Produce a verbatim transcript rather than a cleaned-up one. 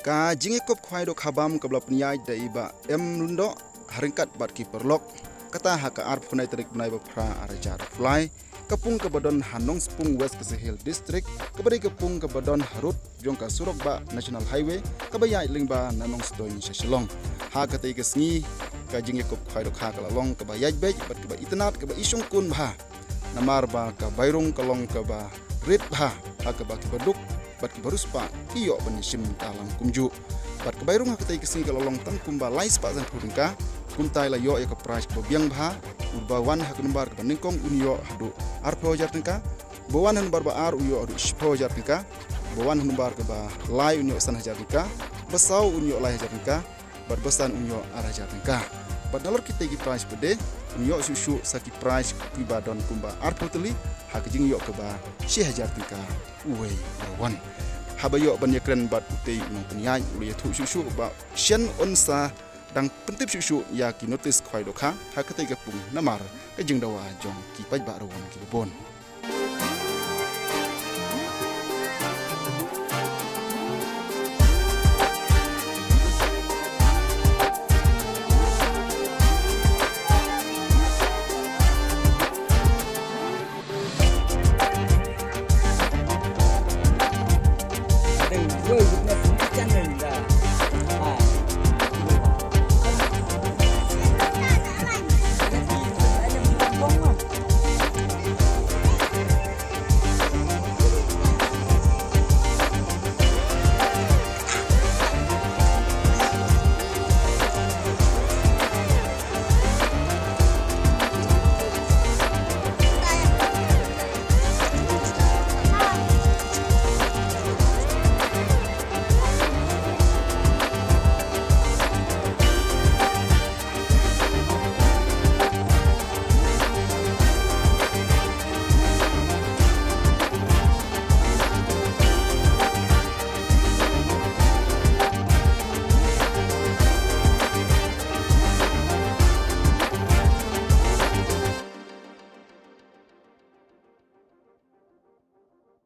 Ka jingïakup khwai dohkha bam kaba la pynïaid da i Bah M Lyngdoh ha ryngkat bad ki paralok, kata ha ka arphew khyndai tarik bnai ba phra ar hajar arphew lai, ka pung kaba don ha Nongspung, West Khasi Hills District, kaba dei ka pung kaba don harud jong ka surok bah National Highway kaba ïaid lyngba na Nongstoiñ sha Shillong. Ha katei ka sngi ka jingïakup khwai dohkha ka la long kaba ïaid beit bad kaba itynnad, kaba ishongkun bha. Namar ba ka bairung ka long kaba rit bha, ha kaba kiba duk bad kiba riewspah ki ïoh ban ïashim talang kumjuh. Bad ka bairung ha katei ka sngi ka la long tang kumba lai spah sanphew tyngka. Kumta i la ïoh ïa ka prize kaba biang bha. Uba wan ha ka nombar kaba nyngkong un ïoh haduh arphew hajar tyngka. Uba wan ha nombar ba ar un ïoh haduh shiphew hajar tyngka. Uba wan ha nombar kaba lai un ïoh san hajar tyngka. Ba saw un ïoh lai hajar tyngka. Bad ba san un ïoh ar hajar tyngka. Bad nalor kitei ki prize pat de un ïoh shuh shuh sa ki prize kiba don kumba arphew tylli, ha ka jingïoh kaba shi hajar tyngka uwei u wan. Haba ïoh ban ïakren bad utei u nongpynïaid u la ïathuh shuh shuh ba shen un sa dang pyntip shuh shuh ïa ki notice khwai dohkha ha katei ka pung namar ka jingdawa jong ki paidbah ruh wan kiba bun.